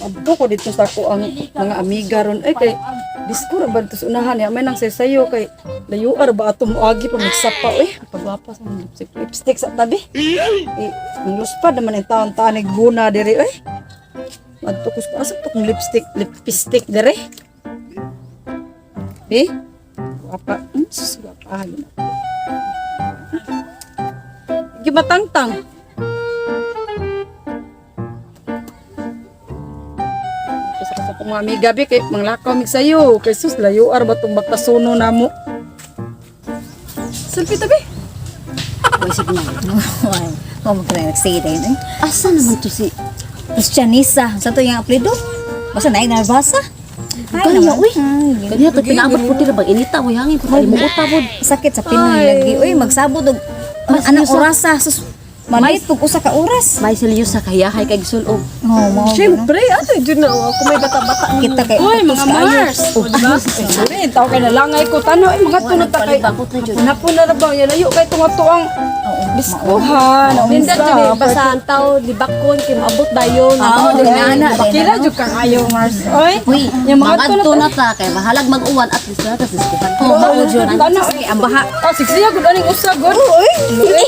Adto ko dito sa ako ang mga amiga ron. Ay kay disko ra ba dito sa unahan ya may nang sayo kay layuar ba ato moagi pa magsapa oy. Pagwapa sa mga lipstick, lipstick sa tabi. Eh, nangluspad naman ang taon-taon ay guna diri oy. Adto ko sa asa to kong lipstick, lipstick diri. Eh? Gwapa. Sus, gwapa. Ayun ako. Gimatangtang. Sa sa kong mga amiga bi kay manglakaw mig sayo. Kay sus layo ar ba tong magtasuno namo. Selfie tabi. Uy, signal. Ay, mo mo kaya nagsige dayon eh. Asa naman to si Christianisa, sa to yung apelyido? Basta na narbasa. Kaya, uy. Kanya to pinaabot po tira bang inita uy hangin po tayo mo utawod. Sakit sa Pinoy lagi. Uy, magsabot og ang anang orasa sus. Malit pug usa ka oras. May silyo sa kayahay kay gisulob. Oh, mao. Siyempre, ano yun na ako may bata-bata. Kita kay Uy, mga Mars. O, diba? Sorry, tao kay nalangay ko tano ay mga tunod ta kay. Palibakot na jud. Napon na ra ba ya layo kay tunga tuang diskuhan. Nindot jud eh, basta ang tao libakon kay maabot dayon. Ah, Oh, na Kila jud kang ayaw Mars. Oy, Uy, yung mga mga tunod na ta kay bahalag mag-uwan at least na ta sa diskuhan. Oh, mao jud. Tano Ay, ang baha. Ah, siksiya gud aning usa gud. Oy,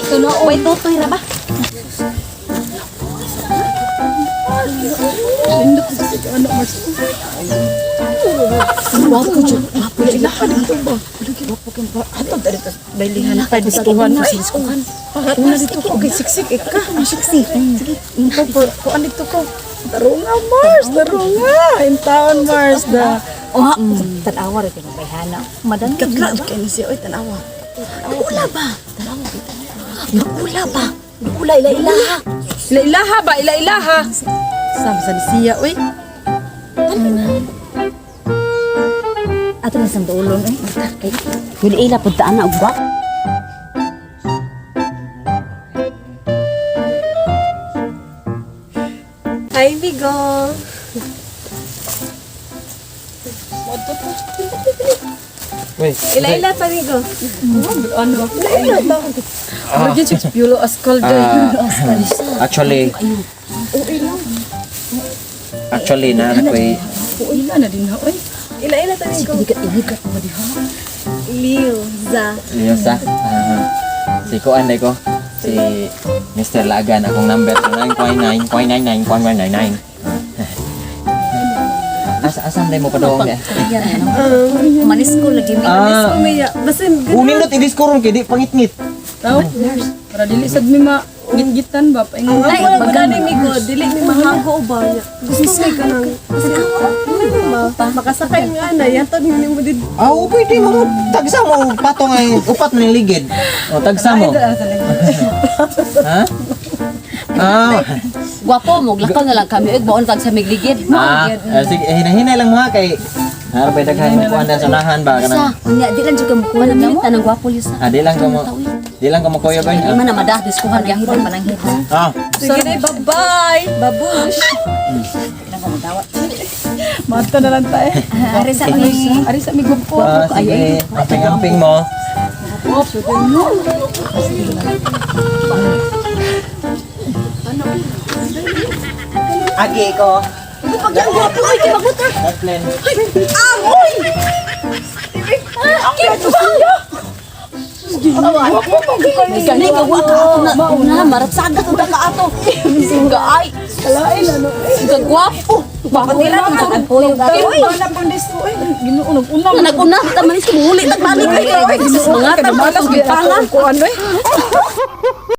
Tuno, way tutoy ra ba? Ano Mars? Wapo jud. Wapo jud. Ilaha dito ba? Wapo kang ba? Ato dali ta bailihan ta diskuhan. Diskuhan. Una dito ko kay siksik eh ka. Siksi. Sige. Ko kuan dito ko. Tarunga Mars, tarunga. In town Mars da. Oh, tan-awa ra kay bayhana. Madan Katla kay ni siya oy tan-awa. Ula ba? Ula ba? Ula ila ilaha. Ila ilaha ba? Ila ilaha. Sam sa ni siya oy. Ato na sa duolon eh. Kay dili ila pud ta ana og gwap. Hi, Bigo. Wait. Ila-ila pa, Bigo. Ano? Ano gyud siya Piolo Ascal day. Ah, actually, actually na anak ko eh. Uy na na din ha oy. Ila-ila ta, Bigo. Iligat iligat mo diha. Liu, za. Liyosa. Ah, si Kuan ko. Si Mr. Lagan akong number 9.9.99.99. Asa asa man mo pa doon eh. Manis ko lagi mi. Ah, Maya, basin unin dot idis ko ron kay di pangitngit. Tao. Para dili sad mi ma gitgitan ba paingon. Ay, wala ni Migo, dili mi mahago ba niya. Gusto mi ka nang ba? Makasakay nga na, yaton ni mo dito. Ah, oh, pwede mo tagsa mo patong ay upat na yung ligid. O tagsa mo. Ha? Ah, Gwapo mo, glakaw na lang kami. Ug maon tag sa migligid. ah, ah, sige, hinahinay lang mo ha kay Harapay daghan mo kuan sa unahan ba Sa, kanang. Unya di lang jud ka mukuha wala na mo. minit anang gwapo liyo sa. Ah, di lang ko mo. Di lang ko mo kuya Di man na madah diskuhan Pananghid gyapon. pananghid. Ah, Sige na, bye-bye. Babush. Ilang ko magdawat. Mata na lang ta eh. Ari sa mi. Ari sa mi gumpo. ah, sige. Amping-amping mo. Agi ko. Kathleen. Gani ka wa ka ato na na maratsaga to ka ato. Singga ay. Kalain ano. Singga gwapo. Gwapo Pila na man ang puyog ato. Uy, na pang disko oy. Ginoo nag-una. Naguna ta manis ko muli tagbalik. Mga Malas tag gyud pala. ko ano eh.